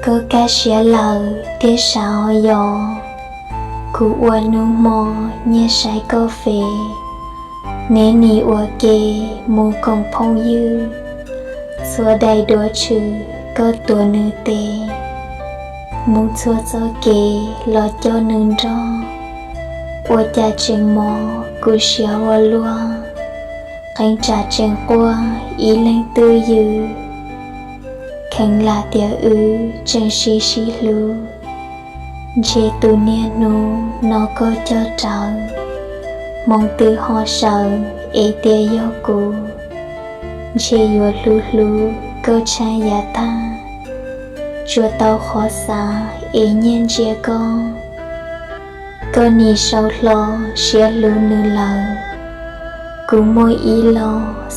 Koj kaj siab lawm thiab sav os yos, kuv ua hnub hmo nyiag saib koj fev, neb nim ua ke mus koom phooj ywg, txhua daim duav tshwm koj tuav nws tes, mus txhua txoj kev los coj nws nrog, ua cas tseem mob kuv siab ua luaj, qee tsam tseem quaj ib leeg twj ywm, kheev lam tias wb tseem sib sib hlub, ntshe tus niag hnub no koj cog rawv, hmoov twg ho sawv es tias yog kuv, ntshe yuav hlub hlub koj tshaj yav tag, tsuas tau qhov xav es nyiag ntsia koj. Koj nim sau hlo siab hlub nws lawm, kuv muaj ib lo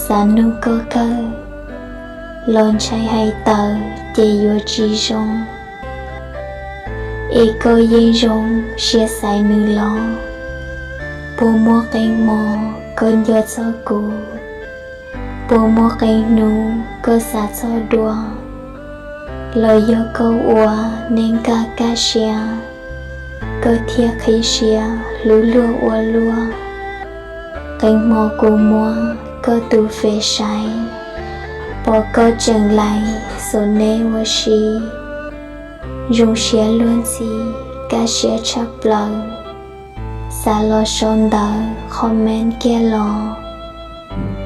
xav nug koj kawg, los ntshai hais tawm ces yuav tsis zoo. Es koj yeej zoo siab xaiv nws los? Puas muaj qee hmo koj nco txog kuv? Puas muaj qee hnub koj xav txog dua? Los yog koj ua neej kaj kaj siab, koj thiaj qhib siab hlub luag ua luaj? Qee hmo kuv muab koj tus fev saib, pom koj tseem lais xom neb ua si, zoo siab luag ntxhi, kaj siab tshaj plaws. Xav los sau ntawv comment kiag los,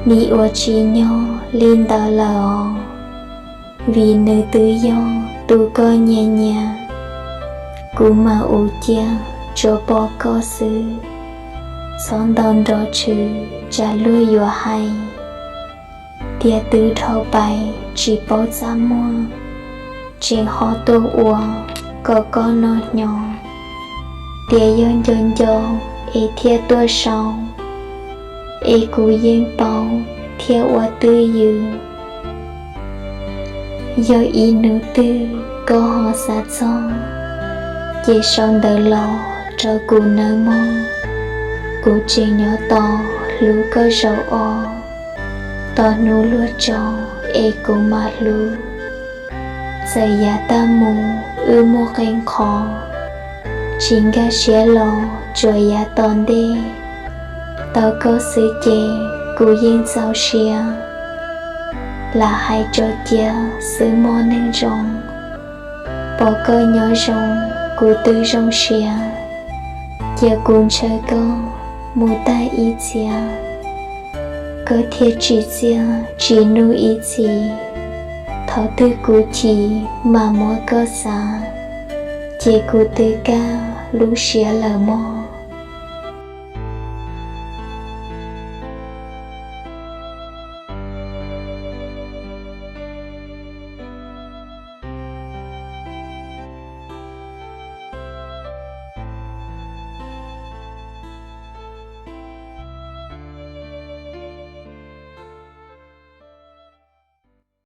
nim ua tsis nyog li ntawd lawm os, vim nws twb yog tus koj nyiam nyiam, kuv mam ua cia tsuas pom koj xwb. Txhob ntaus nrov tshwm tsam luag yuav hais tias twb dhau pais tsis paub txaj muag, tseem ho tuaj ua kom koj noj hnyo, tias yog nco nco es thiaj tuaj sau, es kuv yeej paub thiaj ua twj ywm. Yog ib hnub twg koj ho xav txog, ces sau ntawv los rau kuv nawb mog. Kuv tseem nyob tos hlub koj zaum ob, tos hnub luag tso es kuv mam hlub. Txawm yav tag mus wb muaj qee qhov, tsis nkag siab los tsuas yav tom ntej. Tau koj xwb ces kuv yeej txaus siab, lam hais tso cia xwb mog neeg zoo. Pom koj nyob zoo kuv twb zoo siab, cia kuv ntshaw koj mus tag ib txhia, koj thiaj tsim txiaj tsis nug ib txhis. Thaum twg kuv chim mam muab koj xav, ces kuv twb kaj lub siab lawm mog.